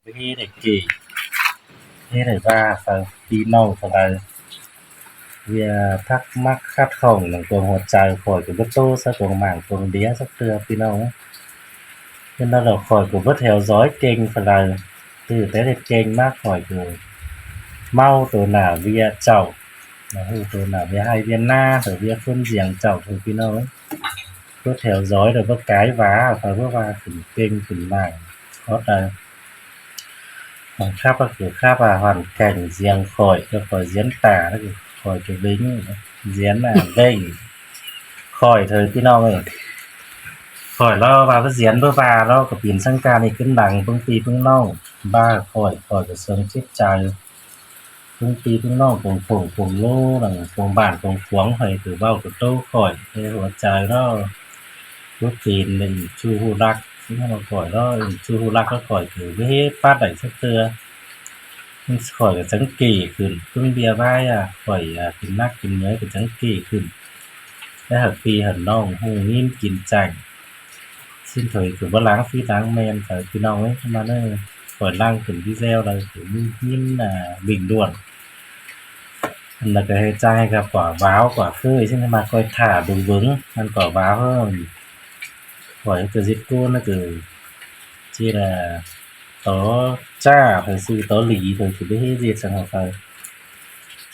ເຮັດໃຫ້ເກ ເຮັດໃຫ້ວ່າ ເອີ ພີ່ນ້ອງທັງຫຼາຍ ເວລາທັກມັກຂັດຂ້ອງຫຍັງກວມຫົວໃຈ ຂ້ອຍກໍບໍ່ໂຕ້ໃສ່ກວມໝາກກວມເບຍຈັກເທື່ອ ພີ່ນ້ອງ. ເຫັນແລ້ວຂ້ອຍກໍບໍ່ແຖວສອຍເກັ່ງປານໃດ ຖືແຕ່ເຮັດເກັ່ງມາ ຂ້ອຍກໍເມົາໂຕໜ້າເວຍເຈົ້າ ຮູ້ໂຕໜ້າເວຍໄຮ່ເວຍນາ ເວຍຄົນສຽງເຈົ້າ ພີ່ນ້ອງ. ລົດແຖວສອຍແລ້ວບໍ່ກາຍຫວາ ຂ້ອຍບໍ່ວ່າຂຶ້ນເກັ່ງຂຶ້ນມາ ເພາະວ່າບັງຄັບກໍຄືຂັບວ່າຮ້ອນແກ່ງສຽງຂ້ອຍ ແລ້ວຂ້ອຍສຽງຕາ ແລ້ວຂ້ອຍຈະເບັງ ສຽງໜ້າເບັງ ຂ້ອຍເທີພີ່ນ້ອງເອີຍ. ຂ້ອຍລາວວ່າສຽງບໍ່ວ່າ ລາວກໍປີນສັງການີ້ຂຶ້ນດັງເບິ່ງພີ່ເບິ່ງນ້ອງ ບ້າຂ້ອຍ ຂ້ອຍກໍເຊິ່ງຈິດໃຈ ເບິ່ງພີ່ເບິ່ງນ້ອງ ເບິ່ງໂປ້ງໂປ້ງໂລ ເບິ່ງບ້ານເບິ່ງຂວາງ ໃຜກໍເວົ້າກັບໂຕຂ້ອຍ ໃນຫົວໃຈລາວ ຕົວເປັນໄດ້ສູ່ຮູ້ລັກ ຊິມາກ່ອຍລາວສູ່ຮູ້ລັກ ແລ້ວຂ້ອຍກໍເຮັດປາດໄດ້ຈັກເທື່ອ ມັນຂ້ອຍກໍຈັງເກ້ຂຶ້ນ ເບິ່ງເບຍວາຍ ອາ ຂ້ອຍ ອາ ກິນໜັກກິນເໜືອກໍຈັງເກ້ຂຶ້ນ ໄດ້ຫາພີ່ຫານ້ອງຮູ້ຍິນກິນໃຈ ຊິນເຜີຍຄືບໍ່ລ້າງຟີລ້າງແມ່ນ ເອີ ພີ່ນ້ອງເອີຍ ມາເດີ ຂ້ອຍລ້າງຂຶ້ນດີແຊວ ແລ້ວກໍມີຍິນ ອາ ວິ່ງດ່ວນ ອັນນັ້ນກໍໃຫ້ຈ່າຍໃຫ້ກັບກວ່າວາວກວ່າເຄີຍ ຊິມາກອຍຖ້າດູເບິ່ງ ມັນກວ່າວາວ ຂ້ອຍກໍຊິໂກນ ແລ້ວກໍຊິລະ ຕໍ່ຈ້າ ເພິ່ນຊື່ຕໍ່ຫຼີ ເພິ່ນຊິໄປເຮັດວຽກສັງຫາໄປ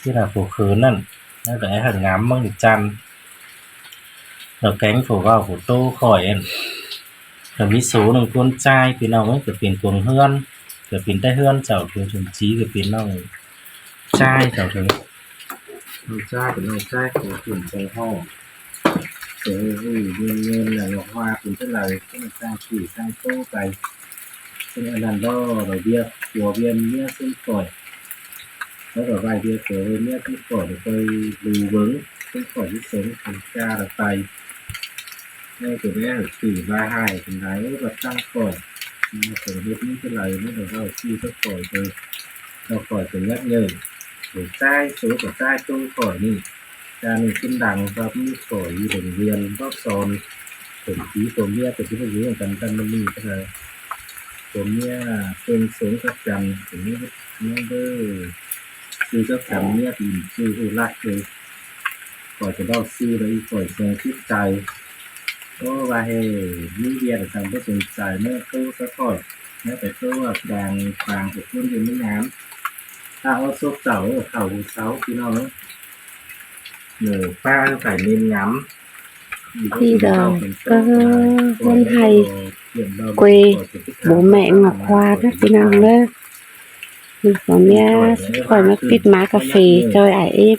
ທີ່ລະຜູ້ເຂີນນັ້ນ ແລ້ວກໍໃຫ້ເພິ່ນງາມເບິ່ງຈັນ ແລ້ວແກງຜູ້ເວົ້າຜູ້ໂຕຂ້ອຍຫັ້ນ ກໍມີໂສໜຶ່ງຄົນຈ່າຍ ພີ່ນ້ອງເອີຍ ກໍເປັນຂອງເຮືອນ ກໍເປັນແຕ່ເຮືອນເຈົ້າ ເປັນສົມສີ ກໍເປັນນ້ອງຊາຍເຈົ້າເທີ ນ້ອງຊາຍ ເປັນນ້ອງຊາຍຂອງກຸ່ມຂອງຫ້ອງ ເອີ ເງິນ ເງິນ ແລ້ວວ່າເປັນເທົ່າໃດ ກໍສ້າງຊື່ສ້າງໂຕໄປ ເປັນອັນນັ້ນບໍ່ ດອກເບ້ຍ ຜົວເບ້ຍເມຍຊຸມຂ້ອຍ ແລ້ວກໍໄວ້ເບ້ຍຜົວເບ້ຍເມຍຊຸມຂ້ອຍ ໄປດູເບິ່ງ ຊຸມຂ້ອຍຊິສົ່ງເປັນກາລະໄປ ໃຫ້ກໍໄດ້ຊື່ວ່າຮ້າຍປານໃດ ວ່າຊ່າງຂ້ອຍ ມາເປັນເຮັດນີ້ເທົ່າໃດ ມັນກໍເວົ້າຊື່ກັບຂ້ອຍເດີ ແລ້ວຂ້ອຍກໍຍັກເຍີ້ນ ໂຕຊາຍ ໂຕກໍຊາຍ ໂຕຂ້ອຍນີ້ ການນີ້ຂຶ້ນດັງ ວ່າມີຂ້ອຍຢູ່ໂຮງຮຽນ ເວົ້າສອນ ເປັນຜີຕົວເມຍ ກໍຊິໄດ້ຢູ່ນຳກັນກັນມື້ນີ້ກໍໄດ້ ຕົວເມຍເປັນສົງກັບຈັນ ເປັນເດີ ຊື່ກັບຈັນ ເມຍເປັນຊື່ຮູ້ລັກເດີ ຂ້ອຍຈະເວົ້າຊື່ແລ້ວອີ່ຂ້ອຍເຊິ່ງຈິດໃຈ ໂອ້ ວ່າເຮ ມີວຽກແລ້ວຈັ່ງບໍ່ສົນໃຈ ເມີໂຕຊະຂ້ອຍ ແມ້ແຕ່ໂຕວ່າບາງ ບາງຄົນຢູ່ໃນງານ ຖ້າເອົາສົບເຈົ້າເອີ ເຂົ້າເສົາພີ່ນ້ອງເອີ ເອີ ປ້າໃສ່ເນ້ນງາມ ທີ່ດອກ ເອີ ເຮືອນໄຮ່ ກວຍ ບໍ່ແມ່ນງອກຄວານ ພີ່ນ້ອງເດີ ມີຜົວເມຍ ຂ້ອຍມາປິດໝາກາເຟ ຈ່ອຍອາເອຟ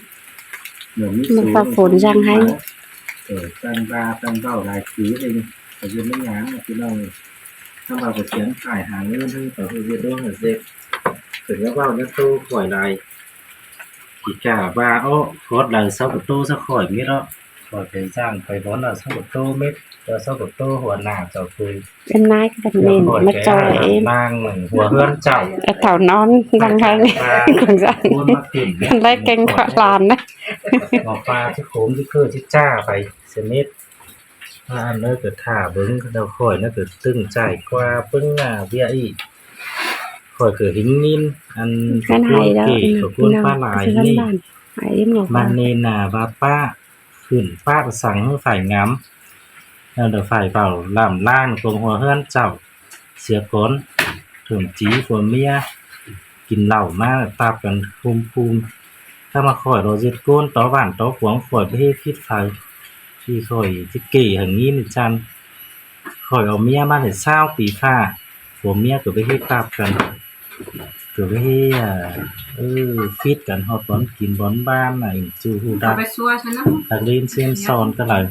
ມັນຟ້າຝົນຢ່າງແຮງ ເອີ ຕັ້ງວ່າຕັ້ງເວົ້າຫຼາຍຄືເອງ ໄປຢູ່ໃນງານນະພີ່ນ້ອງ ຖ້າວ່າໄປຂຽນປ້າຍຫາເງິນ ໄປເຮັດໂດນເຮັດເຊັກ ເປັນແນວເວົ້າແນວໂຕ້ຂ້ອຍຫຼາຍ ຂີ້ກ້າວ່າ ໂອ້ ໂຄດລາວຊາວກະໂຕຊະຂ້ອຍມີເນາະ ຂ້ອຍໄປຈ້າງໄປບ່ອນລາວຊາວກະໂຕເມັດ ລາວຊາວກະໂຕຫົວໜ້າເຈົ້າຄື ເປັນນາຍກໍແມ່ນມາຈ່ອຍເອງ ນາງຫົວເຮືອນເຈົ້າ ແຕ່ເຖົ້ານອນຫຼັງໃຫ້ ຄົນມາຂຶ້ນ ໄດ້ເກັ່ງຂະຫຼານນະ ໝໍປາຊິໂຂມຊິຄືຊິຈ້າໄປສະເມັດ ວ່າອັນເລີຍກໍຖ້າເບິ່ງ ແລ້ວຂ້ອຍນະກໍຕຶງໃຈກວ່າເບິ່ງໜ້າເບຍອີກ ຂ້ອຍກໍເຫັນຍິນ ອັນ ເປັນໄຮດອກ ເປັນຄົນປາຫຼາຍນີ້ ມັນເນນາວ່າປ້າ ຂຶ້ນປາກສັງໃຫ້ຝ່າຍງາມ ແລ້ວຝ່າຍເວົ້າລ້ຳລ້າງຕົງຫົວເຮືອນເຈົ້າ ເສຍກ່ອນ ເຖິງຈີຜົວເມຍ ກິນເຫຼົ້າມາຕັບກັນຄຸມພູມ ຖ້າມາຂ້ອຍລາວຊິໂກນຕໍ່ບ້ານຕໍ່ຂວາງ ຂ້ອຍບໍ່ເຮັດຜິດໃຜ ທີ່ຂ້ອຍຊິເກໃຫ້ຍິນຈັນ ຂ້ອຍເອົາເມຍມາໄດ້ຊາວປີຂ້າ ຜົວເມຍກໍໄປເຮັດຕາບກັນ ກໍໄປເຮັດ ເອີ ຜິດກັນຮອດບ່ອນກິນບ່ອນບ້ານນະ ເປັນສູ່ຮູ້ຈັກ ຕັກເລນເຊນຊອນກໍຫຼາຍ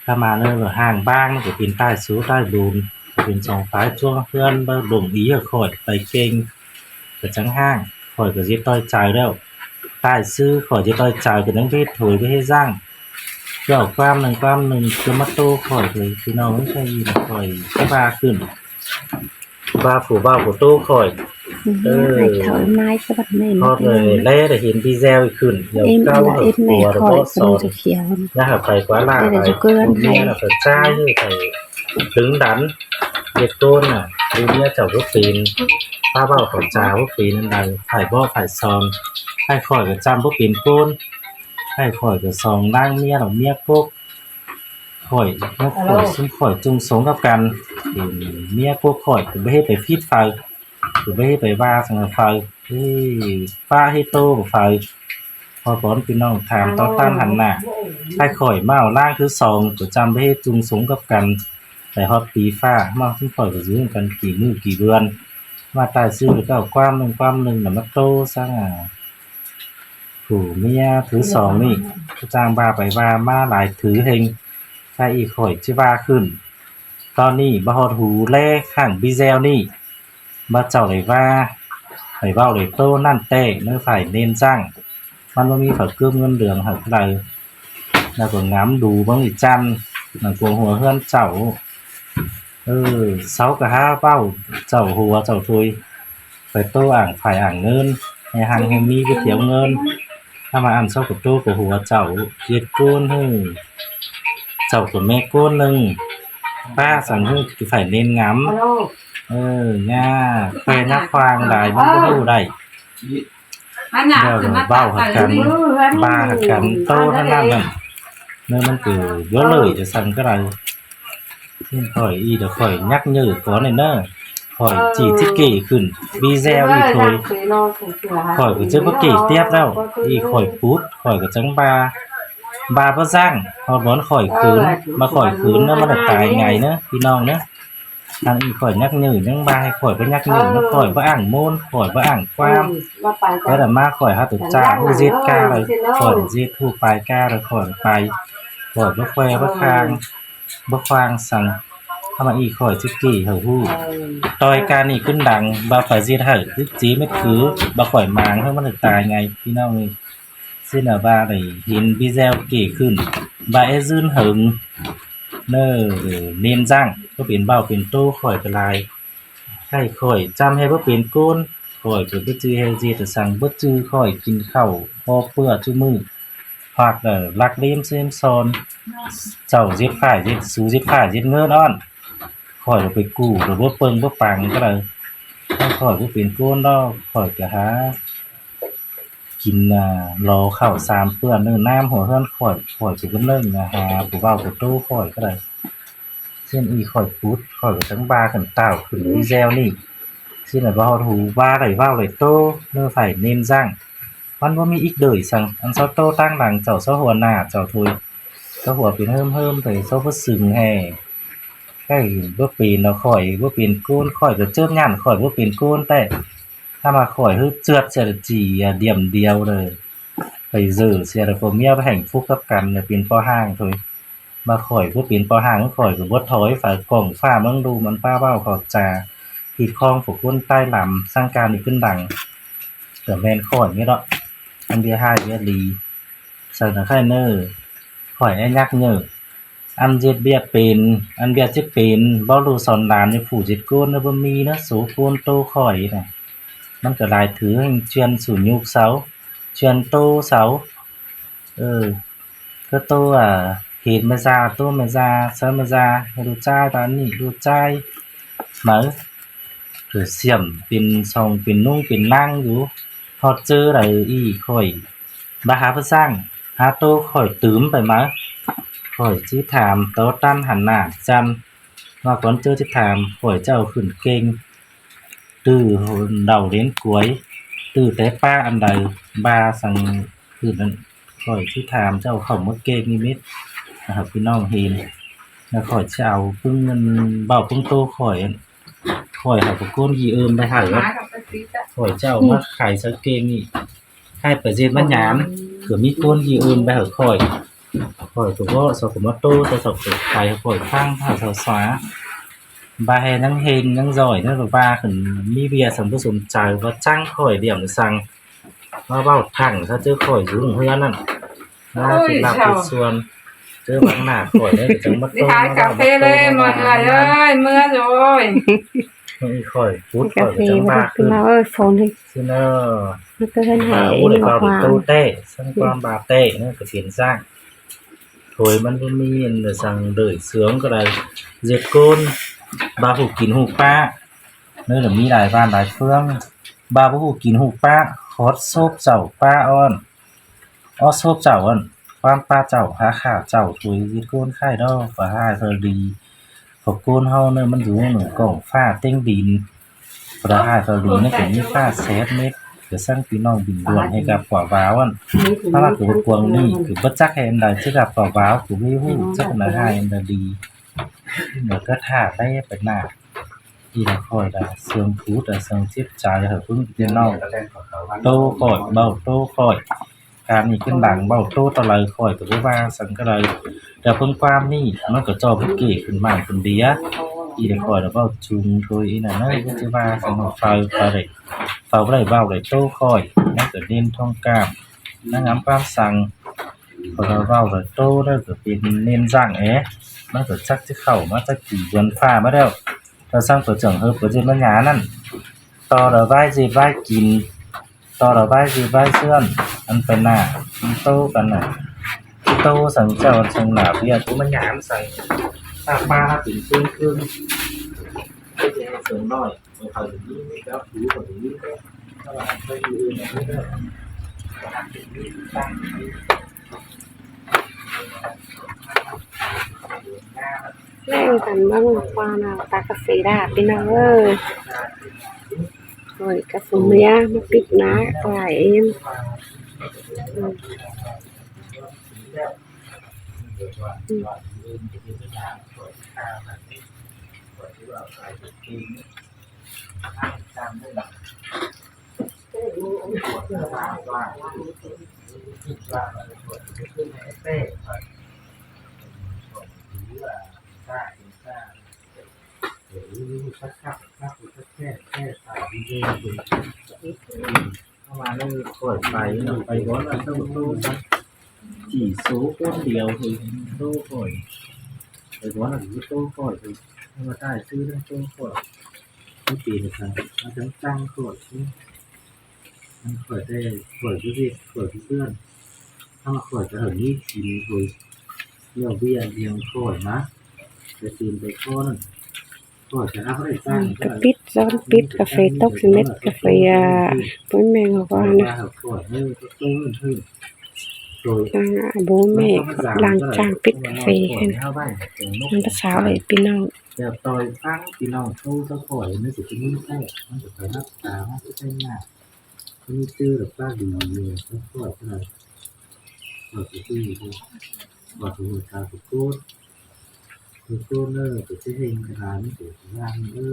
ຖ້າມາເລີຍວ່າຮ່າງບ້າງກໍເປັນໃຕ້ສູໃຕ້ບຸນ ເປັນສອງຝ່າຍຊ່ວງເພື່ອນບໍ່ລົງອີກ ຂ້ອຍໄປເກັ່ງ ກໍຈັ່ງຮ່າງ ຂ້ອຍກໍຊິຕ່ອຍໃຈແລ້ວ ໃຕ້ຊື່ ຂ້ອຍຊິຕ່ອຍໃຈ ກໍຍັງເຮັດໂຖຍໄປເຮັດສ້າງ ເຈົ້າຄວາມໜຶ່ງຄວາມໜຶ່ງ ຈະມາໂຕ້ຂ້ອຍເລີຍ ພີ່ນ້ອງເອີຍ ຂ້ອຍຊິວ່າຂຶ້ນ ວ່າຜູ້ເວົ້າຜູ້ໂຕ້ຂ້ອຍ ອືມ ເອີ ໃຫ້ເຂົານາຍສະບັດແມ່ນ ພໍເລີຍແລໄດ້ເຫັນດີແຊວອີກຂຶ້ນ ດຽວເກົ້າເຂົາຕົວລະບໍ່ສອນ ນະ ໄປກວ່າຫຼາຍ ໄປເກີນໄປ ແລ້ວກໍຈ່າຍໃຫ້ເຖິງດັນ ເຮັດໂກນນະ ຫຼືເມຍເຈົ້າບໍ່ເປັນ ພາເວົ້າເຂົ້າຈາບໍ່ເປັນອັນໃດ ໃຜບອກໃຜສອນ ໃຫ້ຂ້ອຍກໍຈຳບໍ່ເປັນໂກນ ໃຫ້ຂ້ອຍກໍສອງນາງເມຍດອກ ເມຍກົກ ຂ້ອຍ ເມຍຂ້ອຍ ຊຸມຂ້ອຍຈຸງສົງກັບກັນ ເປັນເມຍກົກຂ້ອຍ ກໍບໍ່ເຮັດໄປຜິດໃຜ ກໍບໍ່ເຮັດໄປວ່າສັງໃຜ ເອີ ຟ້າເຮັດໂຕບໍ່ໃຜ ຂໍບອນພີ່ນ້ອງຖາມຕໍ່ຕ້ານຫັນໜ້າ ໃຫ້ຂ້ອຍມາເອົາລ້າງຄືສອງ ກໍຈຳບໍ່ເຮັດຈຸງສົງກັບກັນ ໄປຮອດປີຟ້າ ມາຊຸມຂ້ອຍກໍຢູ່ນຳກັນກີ່ມື້ກີ່ເດືອນ ມາຕາຍຊື່ແລ້ວກໍເອົາຄວາມໜຶ່ງຄວາມໜຶ່ງນະ ມາໂຕສັງ ຜູ້ເມຍຖືສອງນີ້ ຈ້າງວ່າໄປວ່າມາຫຼາຍຖືເຮັງ ຖ້າອີ່ຂ້ອຍຊິວ່າຂຶ້ນ ຕອນນີ້ບໍ່ຮອດຫູແລຂ້າງບີແຊວນີ້ ວ່າເຈົ້າໄດ້ວ່າ ໄດ້ເວົ້າໄດ້ໂຕ້ນັ້ນແຕ່ເນີຝ່າຍເນນຈ້າງ ມັນບໍ່ມີເຂົາເກີບເງິນເດືອນໃຫ້ເທົ່າໃດ ແລ້ວກໍງຳດູເບິ່ງອີ່ຈັນ ມັນກວມຫົວເຮືອນເຈົ້າ ເອີ ເຊົາກະຫາເວົ້າເຈົ້າຫົວເຈົ້າທຸຍ ໄປໂຕ້ອ້າງຜາຍອ້າງເງິນ ໃຫ້ຮັ່ງໃຫ້ມີໄປທ່ຽວເງິນ ຖ້າມາອັນເຊົາກະໂຕ້ກະຫົວເຈົ້າ ເຮັດໂກນເຮີ ເຈົ້າກະແມ່ໂກນໜຶ່ງ ປ້າສັງເຮີ ໃຜເນນງຳ ເອີ ຍາແຄນຍາຄວາງໄດ້ ມັນບໍ່ຮູ້ໄດ້ ແລ້ວເວົ້າຫາກັນ ບາຫາກັນໂຕ້ເທົ່ານັ້ນ ເນີມັນກະບໍ່ເລີຍຈະສັງກະໄດ້ ເຫັນຂ້ອຍອີ່ດອກ ຂ້ອຍຍັກເຍີກ່ອນນີ້ເນີ ຂ້ອຍຈີຊິເກຂຶ້ນ ບີແຊວອີ່ໂທຍ ຂ້ອຍກະເຈີບໍ່ເກຕຽບແລ້ວ ອີ່ຂ້ອຍປຸດ ຂ້ອຍກະຈັ່ງບາ ບາບໍ່ສ້າງ ຮອດບ່ອນຂ້ອຍຂືນ ມາຂ້ອຍຂືນເນີ ມັນຕາຍໄງເນີ ພີ່ນ້ອງເນີ ທາງອີ່ຂ້ອຍຍັກເຍີຍັງບາໃຫ້ ຂ້ອຍບໍ່ຍັກເຍີນຳ ຂ້ອຍບໍ່ອ້າງໂມນ ຂ້ອຍບໍ່ອ້າງຄວາມ ແຕ່ລະມາຂ້ອຍຫາແຕ່ຈ້າ ຮູ້ເຈັດກ້າ ຂ້ອຍເຈັດ ຮູ້ປາຍກ້າ ຂ້ອຍໄປ ຂ້ອຍບໍ່ແຄວບໍ່ຄາງ ບໍ່ຄວາງສັງ ທຳມະອີ່ຂ້ອຍຊິເກໃຫ້ຮູ້ ຕ່ອຍການນີ້ຂຶ້ນດັງ ບໍ່ຂ້ອຍຊິເຮັດໃຫ້ ຊິເຈັບເມັດຄື ບໍ່ຂ້ອຍໝາງໃຫ້ມັນຕາຍໄງ ພີ່ນ້ອງເອີຍ ຊິນະວ່າໄດ້ເຫັນບີແຊວເກຂຶ້ນ ບໍ່ແອຍຊືນເຫິງ ເນີ ເນນຈັງ ບໍ່ເປັນເບົາເປັນໂຕ ຂ້ອຍກະຫຼາຍ ໃຫ້ຂ້ອຍຈຳໃຫ້ບໍ່ເປັນໂກນ ຂ້ອຍກະບໍ່ຈື່ໃຫ້ເຈັດສັງ ບໍ່ຈື່ຂ້ອຍກິນເຂົ້າພໍເປືອທຸມື້ ພາກແລ້ວລັກເລມເຊມຊອນ ເຈົ້າເຈັດຝ້າຍເຈັດ ສູເຈັດຝ້າຍເຈັດເງິນອ້ອນ ຂ້ອຍກໍໄປກູ້ ກໍບໍ່ເປິງບໍ່ປັງກະໄດ້ ໃຫ້ຂ້ອຍບໍ່ເປັນໂກນດອກ ຂ້ອຍກະຫາ ກິນ ອາ ລໍເຂົ້າສາມເປື້ອນ ເນີ ນ້ຳຫົວເຮືອນຂ້ອຍ ຂ້ອຍຊິບໍ່ເນີງ ອາ ຫາຜູ້ເວົ້າຜູ້ໂຕ້ຂ້ອຍກະໄດ້ ເຊັ່ນອີ່ຂ້ອຍປຸດ ຂ້ອຍກະຈັ່ງບາຂຶ້ນ ຕ່າວຂຶ້ນ ອີ່ແຊວນີ້ ຊິໄດ້ບໍ່ຮອດຫູ ບາໄດ້ເວົ້າໄດ້ໂຕ້ ເນີໃຜເນນຈັງ ມັນບໍ່ມີອີກເດີຍສັງ ອັນຊາວໂຕ້ຕັ້ງຫຼັງເຈົ້າ ຊາວຫົວໜ້າເຈົ້າທຸຍ ຊາວຫົວເປັນເຮີມໆ ໄປ ຊາວບໍ່ຊຶງແຮ ໃກ້ບໍ່ເປັນດອກ ຂ້ອຍບໍ່ເປັນໂກນ ຂ້ອຍກະເຈີບຢ້ານ ຂ້ອຍບໍ່ເປັນໂກນແທ້ ຖ້າມາຂ້ອຍຫືດເຈືອດເສຍຈີດຽມດຽວເລີຍ ໄປເຈີເສຍແລ້ວຜົວເມຍໄປແຫ່ງຟຸກກັບກັນ ແລ້ວເປັນປໍຮ່າງໂທຍ ວ່າຂ້ອຍບໍ່ເປັນປໍຮ່າງ ຂ້ອຍກະບໍ່ຖອຍຝາກອງຝາເມືອງດູ ມັນປ້າເວົ້າເຂົ້າຈາ ຮີດຄອງພວກຄົນໃຕ້ລຳ ສັງການນີ້ຂຶ້ນດັງ ກະແມ່ນຂ້ອຍນີ້ເນາະ ອັນເບຍຮ້າຍເບຍດີ ສັນນະໄຄເນີ ຂ້ອຍອາຍັກເຍີ ອັນເຮັດວຽກເປັນ ອັນວຽກຊິເປັນ ບໍ່ຮູ້ສອນຫຼານ ຜູ້ເຈັດໂກນນະ ບໍ່ມີນະ ໂສໂກນໂຕຂ້ອຍນະ ມັນກະຫຼາຍຖື ເຈື່ອນສູນຍຸກເຊົາ ເຈື່ອນໂຕເຊົາ ເອີ ກະໂຕ ອາ ເຫັນແມ່ຊາ ໂຕແມ່ຊາ ຊາແມ່ຊາ ໃຫ້ລູກຊາຍຕານນີ້ ລູກຊາຍ ເໝີ ຖືສຽມເປັນຊ່ອງເປັນນຸ່ງເປັນນາງຢູ່ ຮອດເຈີໄດ້ອີ່ຂ້ອຍ ບາຫາພະສ້າງ ຫາໂຕຂ້ອຍຕື່ມໄປມາ ຂ້ອຍຊິຖາມຕໍ່ຕັນຫັນໜ້າຈັນ ວ່າກ່ອນເຈີຊິຖາມ ຂ້ອຍຈະເອົາຂຶ້ນເກັ່ງ ຕື້ເດົາເຫຼັນກວຍ ຕື້ແຕ່ປາອັນໃດ ບາສັງຄືນນັ້ນ ຂ້ອຍຊິຖາມເຈົ້າເຂົ້າມາເກັ່ງນິມິດ ໃຫ້ພີ່ນ້ອງເຫັນ ແລ້ວຂ້ອຍຈະເອົາປຶ້ງເງິນເບົາປຶ້ງໂຕຂ້ອຍ ຂ້ອຍເອົາປະໂກນຂີ້ເອີມໄປໃຫ້ ຂ້ອຍຈະເອົາມາໄຂໃສ່ເກັ່ງນີ້ ໃຫ້ໄປເຮັດມາຫຍາມ ຄືມີໂກນຂີ້ເອີມໄປໃຫ້ຂ້ອຍ ຂ້ອຍກໍເວົ້າເຂົາກໍມາໂຕ້ ເຂົາກໍໄປໃຫ້ຂ້ອຍຟັງ ເຂົາສາ ບໍ່ໃຫ້ນາງເຮັງນາງຈ້ອຍນັ້ນວ່າຂຶ້ນ ມີວຽກສັງບໍ່ສົນໃຈ ວ່າຈັ່ງຂ້ອຍດຽວນີ້ສັງ ມາເວົ້າຖັງຊະ ເຈີຂ້ອຍຢູ່ເຮືອນນັ້ນ ມາ ໂອ້ຍ ຜິດລັບ ເຈົ້າ ຜິດສ່ວນ ເຈີບັງໜ້າຂ້ອຍເດີ ຈັ່ງມາໂຕ້ ຊິຫາກາເຟເລີຍ ມາເອີຍ ເມືອໂອ້ຍ ນີ້ຂ້ອຍປຸດ ກາເຟ ຂ້ອຍກໍຈັ່ງວ່າຂຶ້ນ ເອີ ໂຟນ ຊິເນີ ມັນກໍເຫັນໃຫ້ ຫາ ເອງ ໂອ້ຍ ບໍ່ວ່າ ເວົ້າໂຕແທ້ ສັງຄວາມບາແທ້ ນັ້ນກໍເປັນສ້າງ ໂດຍມັນບໍ່ມີອັນໃດສັງເດີຍເຊື່ອງກໍໄດ້ ເຈັດໂກນ ບໍ່ຮູ້ກິນຮູ້ປະ ເນີ ມີຫຼາຍບ້ານຫຼາຍເມືອງ ບໍ່ຮູ້ກິນຮູ້ປະ ຂອດສົບເຈົ້າປະອ່ອນ ເອົາສົບເຈົ້າອັນ ຄວາມປະເຈົ້າ ຫາຂ້າເຈົ້າ ໂຕເຮັດໂກນຂາຍດອກ ປະຮ້າຍເພິ່ນດີ ພວກໂກນເຮົາເນີ ມັນຢູ່ໜຶ່ງກ້ອງຟ້າເຕັງດິນ ປະຮ້າຍເພິ່ນດີ ມັນກໍມີຟ້າແສບເມັດ ກໍສັ່ງພີ່ນ້ອງບິນດ່ວນໃຫ້ກັບປະວາວອັນ ຖ້າວ່າກໍບໍ່ກວງນີ້ ກໍບໍ່ຈັກໃຫ້ອັນໃດ ຊິກັບປະວາວ ກໍບໍ່ຮູ້ຈັກນະ ຮ້າຍອັນໃດດີ ແລ້ວກໍຖ້າໄດ້ໄປໜ້າ ທີ່ນະຂ້ອຍລະເຊິ່ງພູດລະເຊິ່ງເຈັບໃຈ ເຮີເບິ່ງພີ່ນ້ອງ ໂຕຂ້ອຍ ເວົ້າໂຕຂ້ອຍ ການນີ້ຂຶ້ນຫຼັງ ເວົ້າໂຕຕະໄລຂ້ອຍກໍບໍ່ວ່າສັງກະໄດ ແຕ່ເບິ່ງຄວາມນີ້ ມັນກໍຈ່ອບເກຂຶ້ນມາຄົນດຽວ ອີນະຂ້ອຍລະເວົ້າຈຸງໂຕອີນະ ເອີ ບໍ່ຊິວ່າສັງ ເຝົ້າໄດ້ ເຝົ້າໄດ້ ເວົ້າໄດ້ໂຕຂ້ອຍ ມັນກໍເນັ້ນທ້ອງກາມ ນາງງາມຄວາມສັງ ເພາະວ່າເວົ້າແລ້ວໂຕແລ້ວກໍເປັນເນັ້ນສ້າງແອ ມັນກໍຈັກຊິເຂົ້າມາຈັກປີເດືອນຟ້າມາແລ້ວ ແລ້ວສ້າງຕົວເຈີງເຮີເປີດເຈັດມັນຍານັ້ນ ຕໍ່ລະໄວ້ເຈັດໄວ້ກິນ ຕໍ່ລະໄວ້ເຈັດໄວ້ເຊື່ອນ ອັນໄປໜ້າ ມັນໂຕກັນນະ ໂຕສັງເຈົ້າອັນສັງໜ້າເວຍ ໂຕມັນຍາມັນສັງ ຖ້າມາເປັນເຊິ່ງເຄິ່ງ ເຮັດໃຫ້ເຊິ່ງນ້ອຍ ແລງກັນເບິ່ງວ່າໜ້າຕາກາເຟດາພີ່ນ້ອງເອີຍ ໂອ້ຍ ກາເຟເມຍມາປິດໜ້າຫຼາຍເອັມ ອືມ. ເຂົ້າມາແລ້ວຂ້ອຍໄປນຳ ໄປບ່ອນນັ້ນເຈົ້າໂຕ ຈີໂຊຄົນດຽວເຮີ ໂຕຂ້ອຍ ໄປບ່ອນນັ້ນຄືໂຕຂ້ອຍເຮີ ເອົາມາຖ່າຍຊື່ນຳໂຕຂ້ອຍ ມັນເປັນຈັ່ງຊັ້ນ ມາຈັ່ງຈັ່ງຂ້ອຍ ມັນຂ້ອຍແຕ່ ຂ້ອຍຄືເຮັດ ຂ້ອຍຄືເພື່ອນ ຖ້າມາຂ້ອຍຈະໃຫ້ມີກິນເຮີ ແລ້ວເບຍລ້ຽງຂ້ອຍນະ ແຕ່ຕື່ມໄປກ່ອນ ອືມ ກໍປິດ ຊ້ອນປິດ ກາເຟຕົກສະເມັດ ກາເຟ ອ່າ ປຸ້ຍແມ່ງອອກວ່ານະ ອ່າ ບຸ້ຍແມ່ງລ້າງຈານ ປິດກາເຟຫັ້ນ ມັນປະສາເລີຍພີ່ນ້ອງ ແລ້ວຕ່ອຍຟັງພີ່ນ້ອງໂຕເຈົ້າຂ້ອຍ ມັນຊິໄປຍິງແທ້ ມັນຊິໄປຮັບຕາ ມັນຊິໄປຫຍັງ ມັນເຈີແລ້ວປາກດີເລີຍ ເຈົ້າຂ້ອຍເທົ່າໃດ ຂ້ອຍຊິ ຂ້ອຍຊິຮູ້ຈັກທຸກຄົນ ທຸກຄົນເດີ ກໍຊິເຮັງກະດານເດີ ເອີ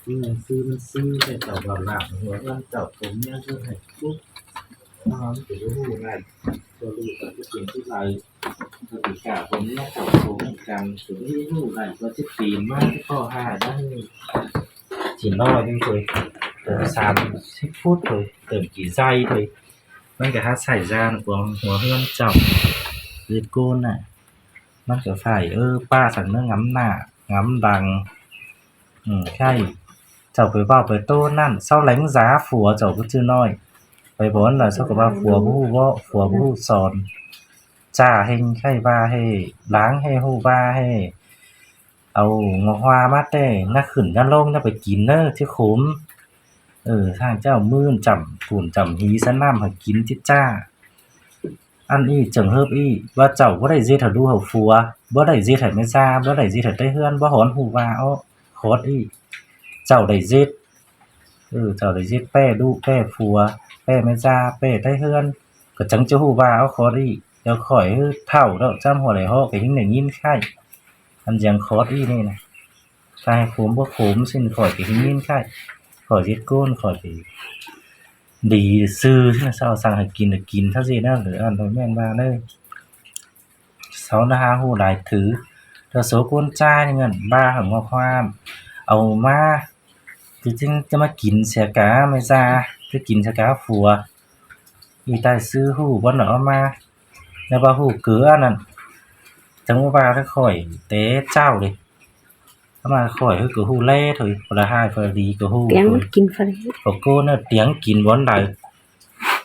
ມີຫຍັງຊື້ມັນຊື້ ແຕ່ເຈົ້າວ່າລາບຫົວເຮືອນເຈົ້າ ຜົມເມຍເຮັດໃຫ້ທຸກ ເຮົາມັນກໍບໍ່ຮູ້ໄດ້ ຕົວລູກກໍຊິເປັນຜູ້ໃດ ກໍຊິກ້າຜົມເມຍເຈົ້າໂຕນຳກັນ ກໍບໍ່ຮູ້ໄດ້ ກໍຊິປີນມາຊິພໍຫາໄດ້ ຊິນ້ອຍໜຶ່ງເລີຍ ເຕີມສາມສິບຟຸດເລີຍ ເຕີມກີໃສ່ເລີຍ ມັນກໍຫາໃຊ້ຢານກວ່າຫົວເຮືອນເຈົ້າ ເຮັດໂກນນະ ມັນກໍໃຊ້ ເອີ ປ້າສັນເນີ ງຳໜ້າ ງຳຫຼັງ ອືມ ໃຊ່ ເຈົ້າໄປເວົ້າໄປໂຕ້ນັ້ນ ເຊົາແຫຼງສາຜົວເຈົ້າບໍ່ຈື່ນ້ອຍ ໄປບ່ອນໃດເຂົາກໍວ່າຜົວບໍ່ຮູ້ເວົ້າ ຜົວບໍ່ຮູ້ສອນ ຈ້າແຮ່ງໃຫ້ວ່າໃຫ້ຫຼາງ ໃຫ້ຮູ້ວ່າໃຫ້ເອົາງອກຫວ່າມາແຕ່ນາຂຶ້ນນາລົງ ຢ່າໄປກິນເນີ ຊິຂົມ ເອີ ທາງເຈົ້າມື່ນຈ້ຳປູນຈ້ຳຫີໃສ່ນ້ຳໃຫ້ກິນຕິດຈ້າ. ອັນນີ້ເຈີງເຮີບອີ່ ວ່າເຈົ້າບໍ່ໄດ້ເຮັດໃຫ້ລູກເຮົາຜົວ ບໍ່ໄດ້ເຮັດໃຫ້ແມ່ຊາ ບໍ່ໄດ້ເຮັດໃຫ້ໄຕ້ເຮືອນ ບໍ່ຮອນຮູ້ວ່າເອົາຂອດອີ່ ເຈົ້າໄດ້ເຮັດ ເອີ ເຈົ້າໄດ້ເຮັດແປ້ລູກແປ້ຜົວ ແປ້ແມ່ຊາ ແປ້ໄຕ້ເຮືອນ ກໍຈັ່ງຈະຮູ້ວ່າເອົາຂອດອີ່ ແລ້ວຂ້ອຍເຖົ້າແລ້ວ ຈຳຫົວໄດ້ເຫາະ ກໍຍັງໄດ້ຍິນຄ້າຍ ອັນຫຍັງຂອດອີ່ນີ້ນະ ຖ້າໃຫ້ຂົມບໍ່ຂົມ ຊິນຂ້ອຍກໍໄດ້ຍິນຄ້າຍ ຂ້ອຍເຮັດໂກນ ຂ້ອຍກໍ ດີຊື່ນະ ເຊົາສັ່ງໃຫ້ກິນກໍກິນເທົ່າຊີ້ນະ ຫຼືອັນແມ່ນວ່າເດີ ເຊົານະຫາຮູ້ຫຼາຍຖື ແຕ່ໂສກົນຈ່າຍເງິນ ບ້າຫຳງອກຫວາມ ເອົາມາ ຄືຈຶ່ງຈະມາກິນເສຍກາແມ່ຊາ ຄືກິນເສຍກາຜົວ ອີ່ຕາຍຊື່ຮູ້ບໍ່ເນາະ ເອົາມາ ແລ້ວວ່າຮູ້ເກືອນັ້ນ ຈັ່ງວ່າແຕ່ຂ້ອຍແຕ່ເຈົ້າເດ ເອົາມາຂ້ອຍຄືກໍຮູ້ແລເທີຍ ບໍ່ລະຮ້າຍບໍ່ລະດີກໍຮູ້ ຕຽງມັນກິນຟະເດ ກໍໂກນເນາະ ຕຽງກິນບ່ອນໃດ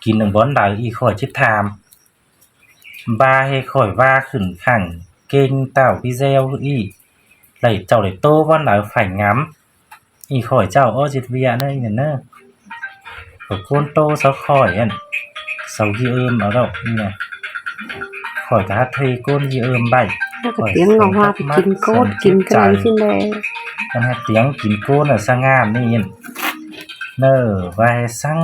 ກິນບ່ອນໃດອີ່ ຂ້ອຍຊິຖາມ ບ່າໃຫ້ຂ້ອຍວ່າຂຶ້ນຂ້າງເກັ່ງເຕົ້າພີ່ແຊວອີ່ ໄລ່ເຈົ້າໄລ່ໂຕບ່ອນໃດໃຜງາມ ອີ່ຂ້ອຍເຈົ້າ ໂອ້ ເຈັດວຽນະ ອີ່ນັ້ນເນີ ກໍໂກນໂຕຊາວຂ້ອຍຫັ້ນ ຊາວກີເອີມເອົາດອກ ອີ່ນະ ຂ້ອຍກໍຫາເທໂກນກີເອີມໄວ້ ແລ້ວກໍຕຽງເອົາວ່າໄປກິນໂກນກິນກໍໄດ້ຊີ້ນແຫຼະ ມັນຫາຕຽງກິນໂກນນະ ສະງາມນີ້ ເນີ ວ່າໃຫ້ສັງ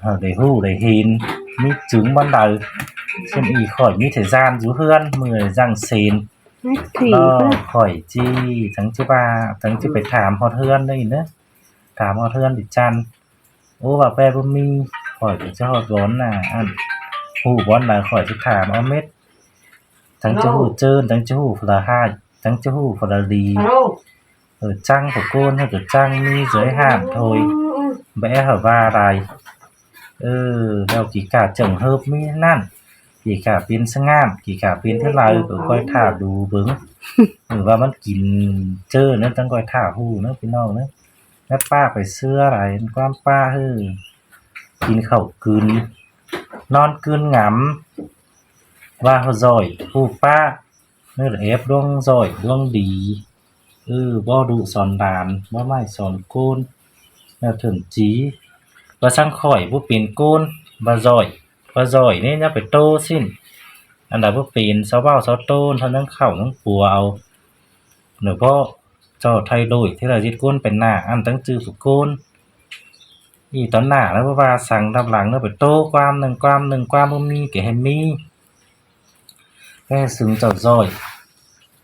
ເຮົາໄດ້ຮູ້ໄດ້ເຫັນ ມີຈຶງບ່ອນໃດ ເຊັ່ນອີ່ຂ້ອຍມີແຕ່ຢ້ານຢູ່ເຮືອນ ມື້ຈັ່ງເຊັນ ແລ້ວຂ້ອຍຈິ ຈັ່ງຈະວ່າ ຈັ່ງຈະໄປຖາມຮອດເຮືອນໄດ້ເນີ ຖາມຮອດເຮືອນອີ່ຈັນ ໂອ້ ວ່າແປບໍ່ມີ ຂ້ອຍກໍຈະຮອດບ່ອນນະ ອັນ ຮູ້ບ່ອນໃດຂ້ອຍຈະຖາມເອົາເມັດ ຈັ່ງຈະຮູ້ເຈີນ ຈັ່ງຈະຮູ້ຜູ້ລະຮ້າຍ ຈັ່ງຈະຮູ້ຜູ້ລະດີ ເອີ ຈັ່ງຜູ້ໂກນ ເຮົາກໍຈັ່ງມີເຈີຍຫ້າມໂທຍ ແບເຮົາວ່າຫຼາຍ ເອີ ແລ້ວກີກາເຈີງເຮີບມີນັ້ນ ກີກາເປັນສະງາມ ກີກາເປັນເທົ່າໃດ ກໍຄ່ອຍຖ້າດູເບິ່ງ ເອີ ວ່າມັນກິນເຈີນະ ຈັ່ງຄ່ອຍຖ້າຮູ້ເນີ ພີ່ນ້ອງເນີ ແລ້ວປ້າໄປເຊື່ອຫຼາຍ ຄວາມປ້າເຮີ ກິນເຂົ້າກືນ ນອນກືນງຳ ວ່າເຮົາຈ້ອຍຜູ້ປ້າ ເນີ ແອບດວງຈ້ອຍດວງດີ ເອີ ບໍ່ດຸສອນຫຼານ ບໍ່ໄມ້ສອນໂກນ ແນວເຖິງຈີ ວ່າສັງຂ້ອຍບໍ່ເປັນໂກນ ວ່າຈ້ອຍ ວ່າຈ້ອຍນີ້ຢ່າໄປໂຕຊິ້ນ ອັນໃດບໍ່ເປັນ ຊາວເວົ້າຊາວໂຕນ ເທົ່ານັ້ນເຂົ້ານັ້ນປົວເອົາ ເນີ ເພາະ ເຈົ້າໄທໂດຍ ທີ່ລະຈິດໂກນເປັນໜ້າ ອັນຕັ້ງຈື່ຜູ້ໂກນ ອີ່ຕອນໜ້າແລ້ວບໍ່ວ່າສັງ ຕອນຫຼັງແລ້ວໄປໂຕຄວາມໜຶ່ງ ຄວາມໜຶ່ງ ຄວາມບໍ່ມີກໍໃຫ້ມີ ແຕ່ຊຶງເຈົ້າຈ້ອຍ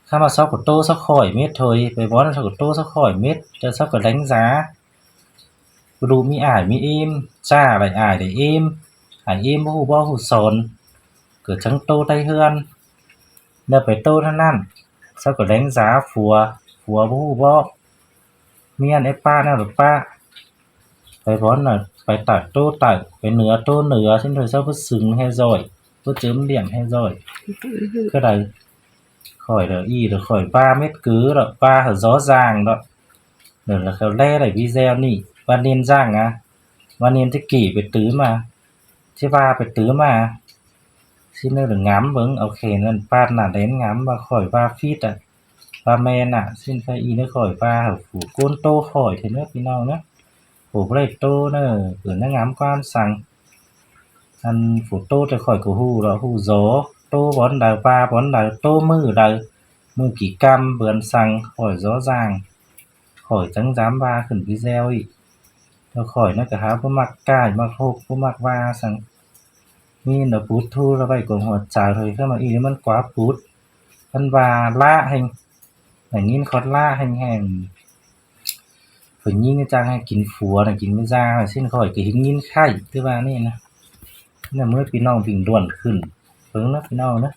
ຄຳວ່າຊອກກໍໂຕຊອກຂ້ອຍເມັດເທີຍ ໄປບ່ອນຊອກກໍໂຕຊອກຂ້ອຍເມັດ ເຈົ້າຊອກກໍແຫຼງສາ ບໍ່ຮູ້ມີອ້າຍມີເອມ ຈ້າໄດ້ອ້າຍໄດ້ເອມ ອ້າຍເອມບໍ່ຮູ້ບອກຮູ້ສອນ ເກີດທັງໂຕໄທເຮືອນ ແລ້ວໄປໂຕເທົ່ານັ້ນ ເຈົ້າກໍແຫຼງສາຜົວ ຜົວບໍ່ຮູ້ບອກ ເມຍໄອ້ປ້ານັ້ນລະປ້າ ໄປບ່ອນນະ ໄປໃຕ້ໂຕໃຕ້ ໄປເໜືອໂຕເໜືອ ຊິນເທີເຈົ້າບໍ່ຊຶງແຮ່ຈ້ອຍ ບໍ່ເຈີມລ້ຽງແຮ່ຈ້ອຍ ຄືໃດ ຂ້ອຍລະອີ່ລະ ຂ້ອຍວ່າເມັດກືລະ ວ່າເຂົາຈໍຈ້າງດອກ ເດີລະເຂົາແລໄດ້ວີແຊວນີ້ ວ່າເນັ້ນຈ້າງອະ ວ່າເນັ້ນຕະກີ້ໄປຕື້ມາ ຊິວ່າໄປຕື້ມາ ຊິເນີງາມເບິ່ງ ເອົາແຂນນັ້ນປາດໜ້າແດນງາມ ວ່າຂ້ອຍວ່າຜິດອະ ວ່າແມ່ນນະ ຊິນໄຟອີເນີ ຂ້ອຍວ່າຜູ້ໂກນໂຕຂ້ອຍເທີເນີ ພີ່ນ້ອງເນີ ຜູ້ບໍ່ໄດ້ໂຕເນີ ເປັນນາງງາມຄວາມສັງ ອັນຜູ້ໂຕແຕ່ຂ້ອຍກໍຮູ້ລະ ຮູ້ຈໍໂຕບ່ອນໃດ ວ່າບ່ອນໃດ ໂຕມື້ໃດ ມື້ກີ່ກຳ ເບືອນສັງ ຂ້ອຍຈໍຈ້າງ ຂ້ອຍຈັ່ງຈຳວ່າຂຶ້ນໄປແຊວອີກ ແຕ່ຂ້ອຍນະກໍຫາບໍ່ມັກກ້າຍ ມັກຮົບ ບໍ່ມັກວ່າສັງ ມີແນວປຸດທູລະໄວ້ກວາງຫົວໃຈເລີຍ ຄັນວ່າອີ່ນີ້ມັນກວ່າປຸດ ຄັນວ່າລະແຮ່ງ ໄດ້ຍິນຄອດລະແຮ່ງໆ ຜູ້ຍິງຈັ່ງໃຫ້ກິນຜົວນະ ກິນແມ່ນຢາ ຊິນຂ້ອຍກໍເຮັດຍິນໄຂ້ ຄືວ່ານີ້ນະ ນະ ເມື່ອພີ່ນ້ອງວິ່ງດ່ວນຂຶ້ນ ເບິ່ງນະ ພີ່ນ້ອງນະ.